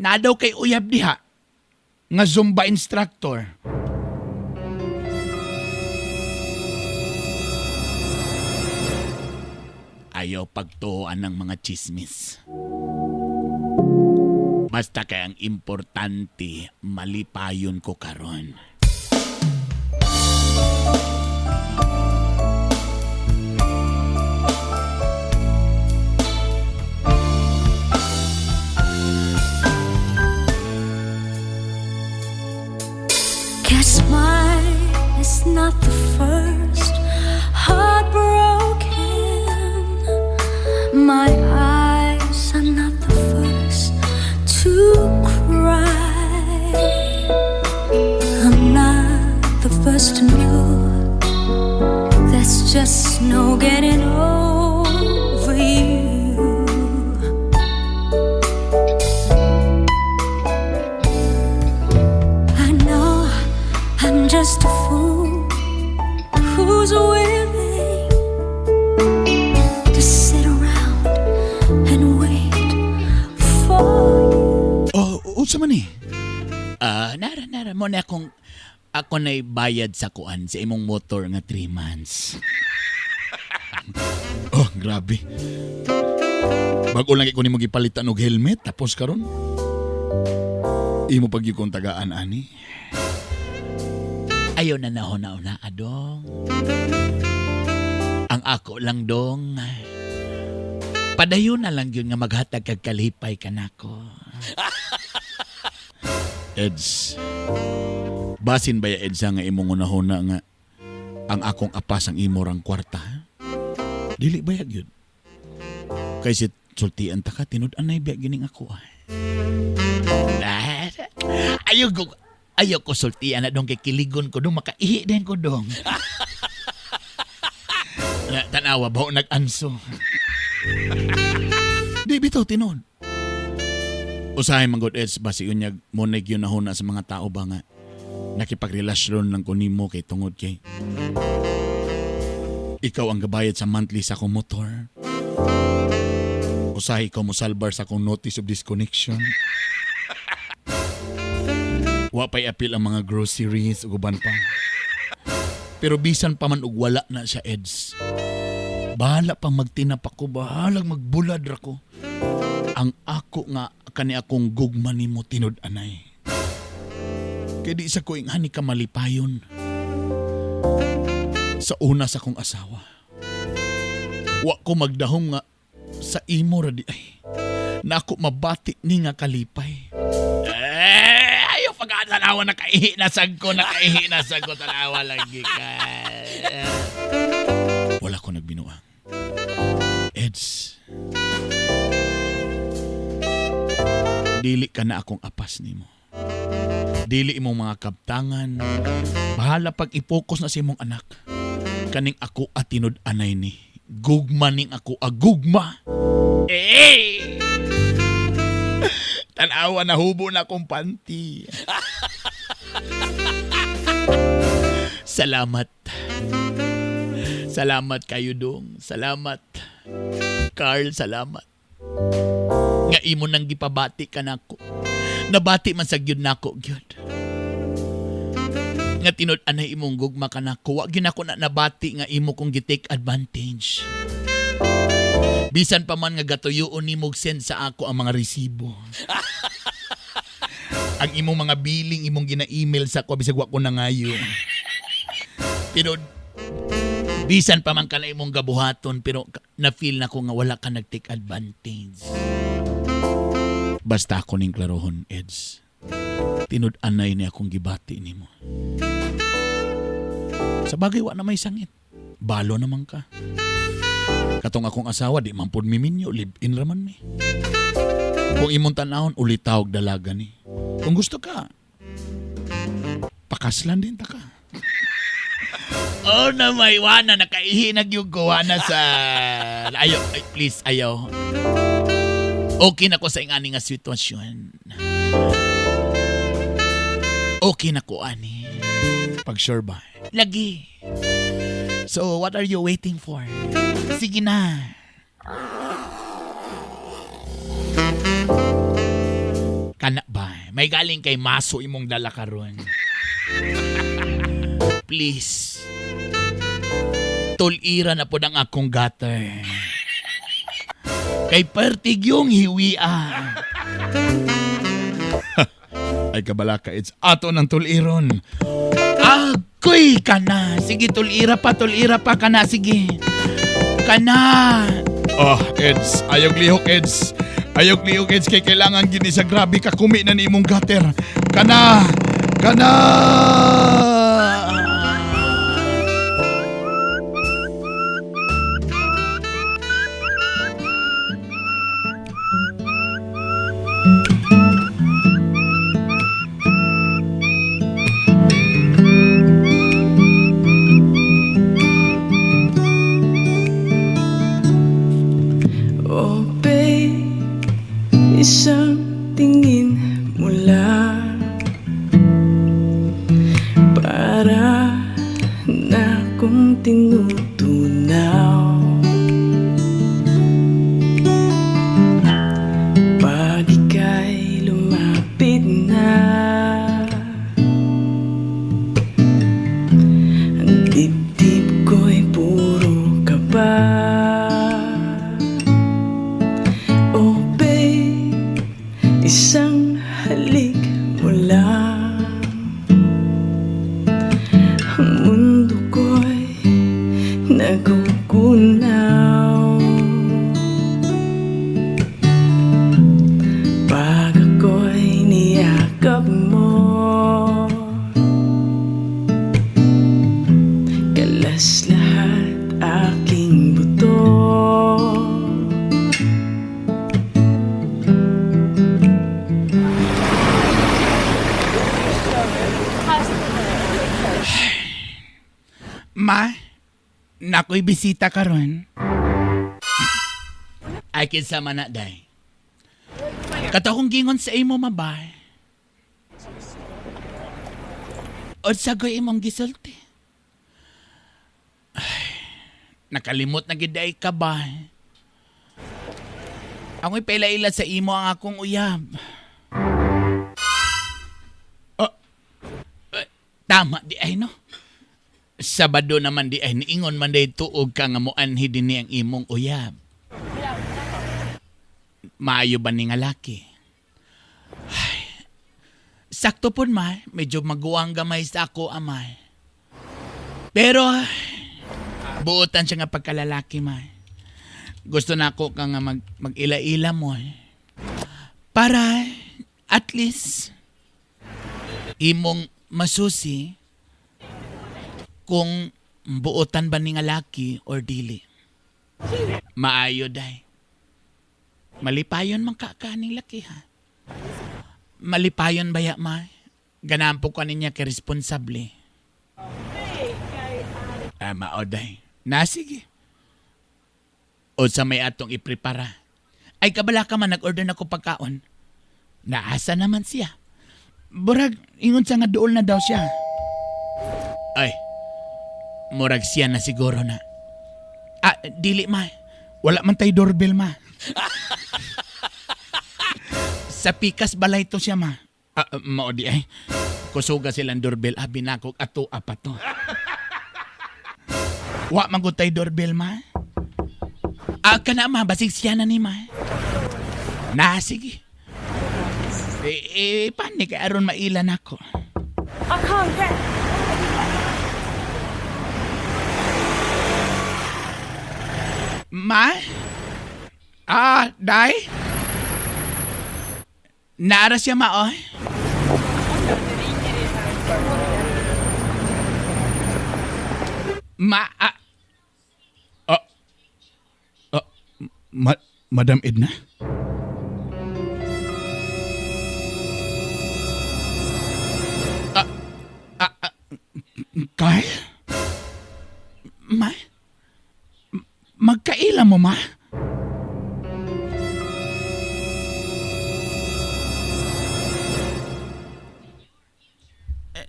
na daw kay uyab diha nga Zumba instructor. Ayaw pagtuoan ng mga chismis. Basta kay ang importante, malipayon ko karon. Guess mine is not the first heartbroken. My eyes are not the first to cry. I'm not the first to know. There's just no getting over you. I know I'm just a fool who's willing to sit around and wait for you. Oh, unsa man eh? Ah, nara nara mo na akong ako na'y bayad sa kuan sa imong motor nga 3 months. Oh, grabe. Bago lang ko nimo gipalitan og helmet tapos karon. Imo pagyud kong tagaan ani. Ayaw na nahuna-una, adong. Ang ako lang dong. Padayon na lang yun nga maghatag kag kalipay kanako. Eds. Basin ba ya Eds nga imong unahuna nga ang akong apas ang imo rang kwarta? Dili ba ya gyud? Kay si sultian ta ka tinud-anay biya gining ako ah. Ah, ayaw ko sultian na dong kay kiligon ko dong makaihi din ko dong. Na, tanawa ba nag-anso? Di bitaw tinuod. Usahay man gud Eds basi unyag mo na gyud nahuna sa mga tao ba nga nakipagrelasyon lang ko nimo kay tungod kay ikaw ang gabayad sa monthly sa akong motor. Usahay ikaw mosalbar sa akong notice of disconnection. Wa pa'y apil ang mga groceries ug uban pa. Pero bisan pa man og wala na siya Eds. Bahala pa magtinap ako, bahalag magbulad ra ko. Ang ako nga kani akong gugma nimo tinud-anay. Kay di sa ko ingani ka malipayon. Sa una sa kong asawa. Wa ko magdahom nga sa imo ra di ay. Na ako mabati ni nga kalipay. Eh, ayaw pagkatanawa, nakaihi na sad ko, nakaihi na sad ko, tanawa lagi ka. Wala ko nagbinuang. Eds, dili ka na akong apas nimo. Dili imong mga kaptangan. Bahala pag i-focus na sa imong anak. Kaning ako at tinud-anay ni. Gugma ning ako agugma. Eh! Tanawa na hubo na akong panty. Salamat. Salamat kayo dong. Salamat. Carl, salamat. Nga imo nang gipabati ka nako. Nabati man sa gyud nako gyud. Nga tinud anay imong gugma ka nako. Wa gyud nako na nabati nga imo kong gi-take advantage. Bisan pa man nga gatuyoon nimo og send sa ako ang mga resibo. Ang imong mga billing imong gina-email sa ako bisag wa ko nangayo. Pero bisan pa man ka na imong gabuhaton pero na-feel na ko nga wala ka nag-take advantage. Basta ako ning klarohon, Eds. Tinud-anay ni akong gibati nimo. Sa bagay wa na may sangit. Balo naman ka. Katong akong asawa di man pud miminyo, live-in ra man mi. Kung imong tan-awon ulitaw og dalaga ni. Kung gusto ka, pakaslan din ta ka. Oh na may wana nakaihi na gyud ko wana sa ayo ay, please ayo. Okay na ko sa ingani nga sitwasyon. Okay na ko ani. Pag sure ba? Lagi. So what are you waiting for? Sige na. Kana ba? May galing kay Maso imong dala karon. Please. Tulira na pod ang akong gutter. Kay pertig yung hiwia. Ay kabalaka, it's ato ng tuliron. Agoy kana. Sige, tulira pa kana. Sige. Kana. Oh, Eds, ayog lihok, Eds. Ayog lihok, Eds, kay kailangan gini sa grabe ka kumi na ni imong gutter. Kana! Kana! Oh babe, isang tingin mo lang para na kong tinutunaw. Pag ika'y lumapit na, ang dibdib ko'y puro kaba. Oh babe, isang halik Nagugunaw. Pag ako'y niyakap mo, kalas lahat aking buto. Ma, nakoy bisita karon. Ay kinsa man na day. Kato akong gingon sa imo mabay. Unsa goy imong gisulti? Ay, nakalimot na gid ay ka ba? Ako'y paila-ila sa imo ang akong uyab. Oh, eh, tama di ay no. Sabado naman di ay niingon man day tuog ka nga moanhi dinhi ang imong uyab. Maayo ba ni nga laki? Ay, sakto pud ma, medyo maguwang gamay sa ako amay. Pero buotan siya nga pagkalalaki ma. Gusto na ako ka nga mag-ila-ila mo. Eh. Para at least imong masusi kung buotan ba ni nga laki or dili. Maayo day. Malipayon man ka kaning laki ha. Malipayon baya ma. Ganahan po ka niya kay responsable. Ah, mao day. Na sige. O sa may atong iprepara. Ay kabala ka man nag-order na ko pagkaon. Naasa naman siya. Burag, ingon sa nga duol na daw siya. Ay, murag siya na siguro na. Ah, dili ma. Wala man tay doorbell ma. Sa pikas balay to siya ma. Ah, mao di ay. Kusuga silang doorbell. Ah, binakog ato apa to. Wa man gud tay doorbell ma. Ah, kana ma, basig siya na ni ma. Na, sige. Eh, eh panik, aron mailan ako. Ma? Ah, day? Naara siya ma, oh. Ma, ah. Oh, oh, Madam Edna? Ah, ah, ah, Carl? Ma? Magkaila mo, ma?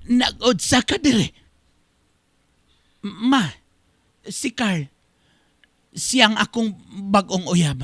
Nag-udsa ka dire. Ma, si Carl, siyang akong bagong uyab.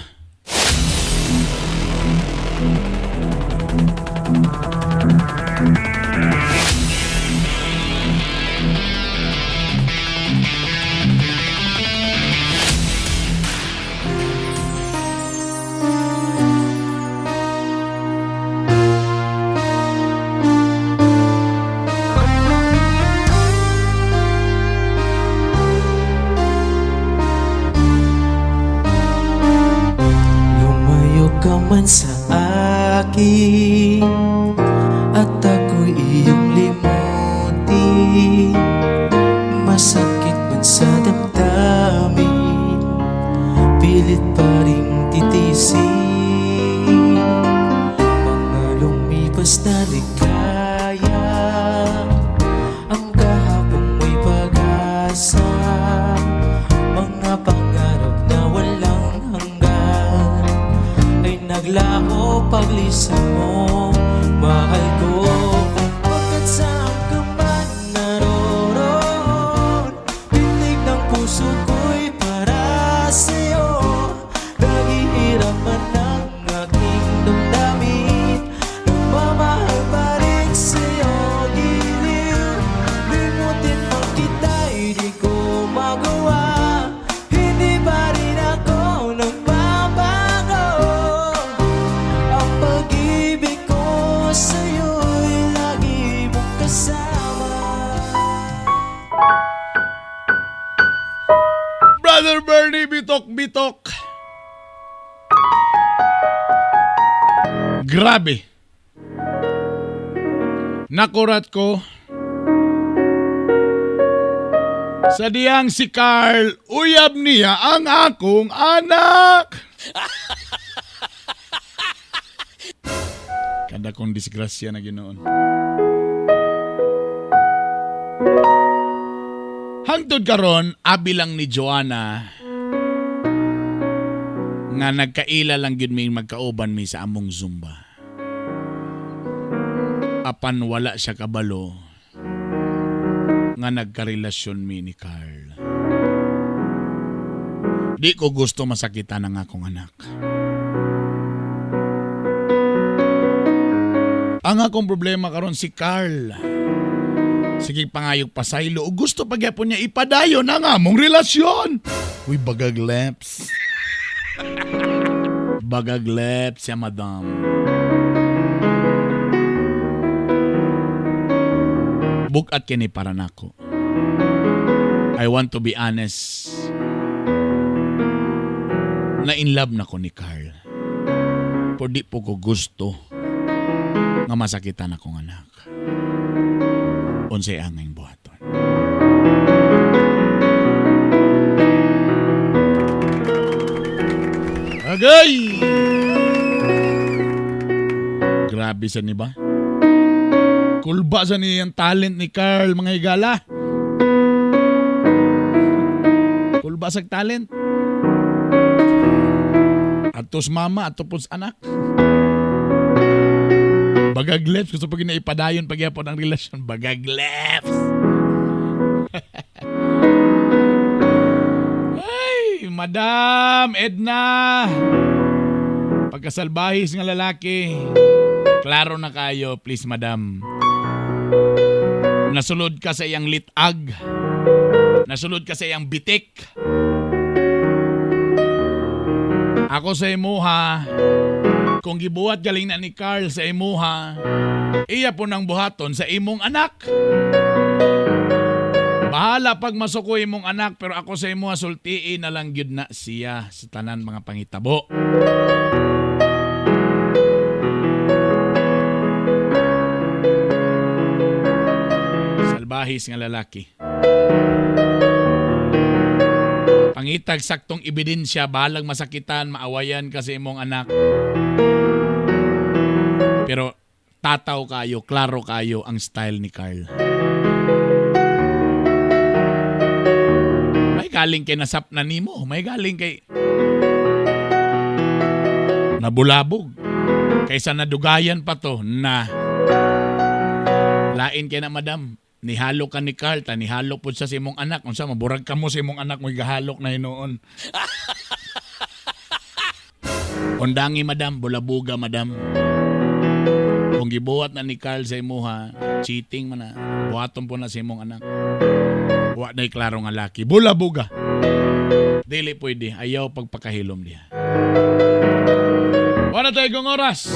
Lumayo ka man sa akin at ako'y iyong limutin. Masakit man sa damdamin, pilit pa rin titisin. Mga lumipas na ligaya, ang kahapon mo'y pag-asa. Mga pangarap na walang hanggan ay naglaho paglisan mo, mahal ko. Pagkat saan ka man naroroon, tinig ng puso ko'y para sa'yo. Naghihirap man ang aking damdamin, nagmamahal pa rin sa'yo, giliw. Limutin man kita'y di ko magawa, hindi pa rin ako nagbabago. Ang pag-ibig ko sa'yo'y lagi mong kasama. Brother Bernie, bitok bitok. Grabe. Nakurat ko sa diyang si Carl, uyab niya ang akong anak. Kada kong disgrasya na ginoon. Hangtod karon, abi lang ni Joanna nga nagkaila lang gyud mi magkauban mi sa among Zumba. Apan wala siya kabalo nga nagkarelasyon mi ni Carl. Di ko gusto masakitan ang akong anak. Ang akong problema karon si Carl. Sige pangayog pasaylo o gusto pa gyapon niya ipadayon ang among relasyon. Uy, bagag lips. Bagag lips siya, madam. Bukat kini para nako. I want to be honest. Na in love na ko ni Carl. Pero di po ko gusto nga masakitan akong anak. Unsay angay buhaton. Agay! Grabe sa ni ba? Kulba sa ni ang talent ni Carl, mga higala. Kulba sa talent. Atos mama, ato po sa anak. Bagag lips. Gusto pag inaipadayon pagyapon ang relasyon. Bagag lips. Ay, Madam Edna. Pagkasalbahis nga lalaki. Klaro na kayo, please madam. Nasulod ka sa iyang litag. Nasulod ka sa iyang bitik. Ako sa imuha, kung gibuhat galing na ni Carl sa imuha, iya po nang buhaton sa imong anak. Bahala pag masuko imong anak pero ako sa imuha sultiin na lang gyud na siya sa tanan mga pangitabo. Salbahis nga lalaki. Pangitag saktong ebidensya, bahalag masakitan, maawayan ka sa imong anak. Pero tataw kayo, klaro kayo ang style ni Carl. May galing kay nasap na nimo, may galing kay nabulabog. Kaysa nadugayan pa to na lain kay na madam. Nihalo ka ni Carl, ta nihalo po siya sa imong anak. Unsa maburag ka mo sa imong anak mo gahalok na hinuon. Undangi madam, bulabuga madam. Kung gibuhat na ni Carl sa imuha, cheating man na. Buhaton po na sa imong anak. Wa na'y klaro nga laki. Bulabuga. Dili pwede. Ayaw pagpakahilom diha. Wala tayo kong oras.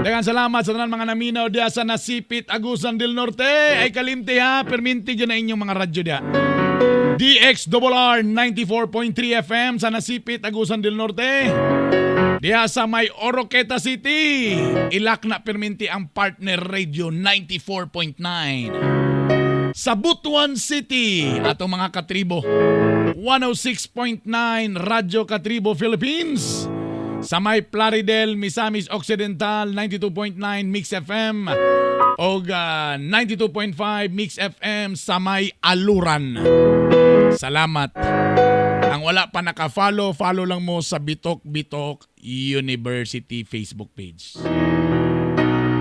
Daghang salamat sa tanan mga naminaw diha sa Nasipit, Agusan del Norte. Ay kalimti ha, perminti dyan na inyong mga radyo diha. DXRR 94.3 FM sa Nasipit, Agusan del Norte. Diha sa may Oroqueta City. Ilak na perminti ang Partner Radio 94.9. Sa Butuan City, atong mga katribo, 106.9 Radyo Katribo Philippines. Sa may Plaridel, Misamis Occidental, 92.9 Mix FM o 92.5 Mix FM sa may Aluran. Salamat. Ang wala pa naka-follow, follow lang mo sa Bitok Bitok University Facebook page.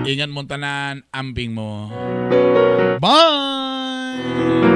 Ingat mo tanan, amping mo. Bye!